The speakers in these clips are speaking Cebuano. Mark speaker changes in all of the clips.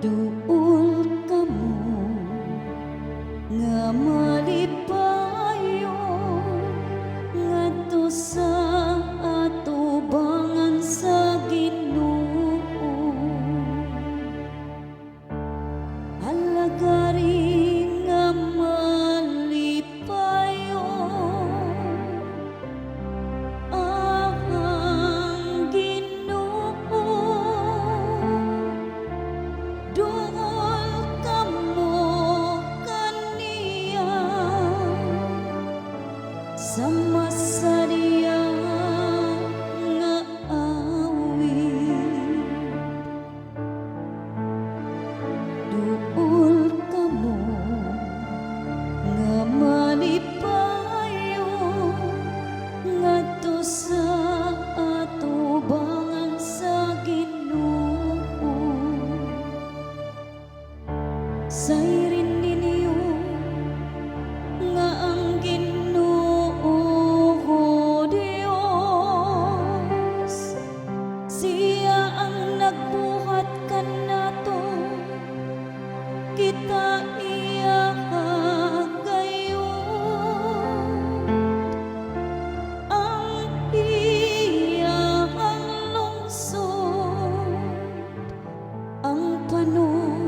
Speaker 1: Duol kamo nga malipayon ngadto sa atubangan sa Ginoo. Alagari nga malipayon ang Ginoo. Duol kamo kaniya sama sa iya nga awit. Duol kamo nga malipayon ngadto sa atubangan sa Ginoo. Sayrin ninyo nga ang Ginoo Dios, siya ang nagbuhat kanato, kita iya gayud, ang iyang lungsod, ang panon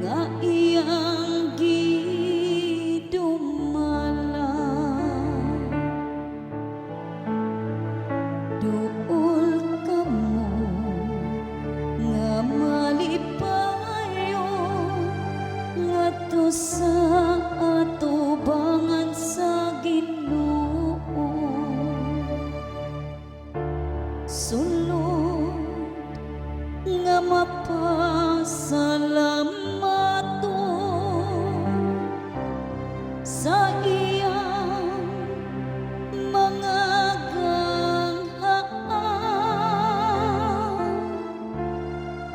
Speaker 1: nga iyang gidumala. Duol kamo nga malipayon ngadto sa atubangan sa Ginoo. Sulod nga mapasalamaton sa iyang mga ganghaan.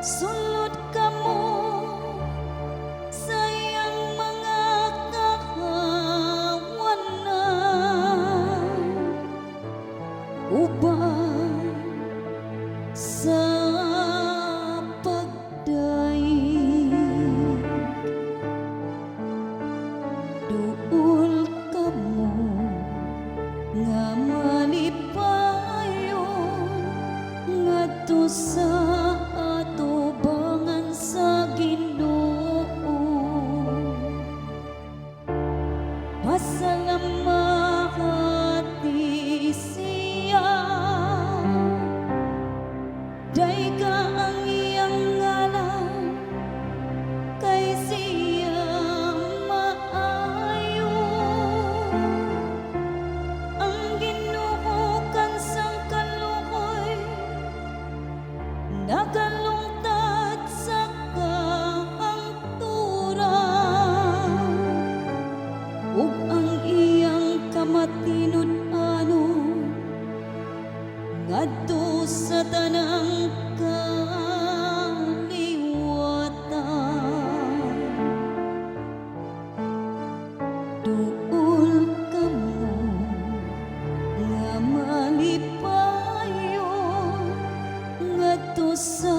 Speaker 1: Sulod kamo sa iyang mga kahawanan uban sa pagdayeg. Duol kamo nga malipayon ngadto sa atubangan sa Ginoo. Pasalamati siya, dayga ang iyang ngalan, kay siya maayo. Ang Ginoo kansang kaluoy, nagalungtad sa kahangturan, ug ang iyang kamatinud-anon ngadto sa tanang kaliwatan. Duol kamo nga malipayon ngadto sa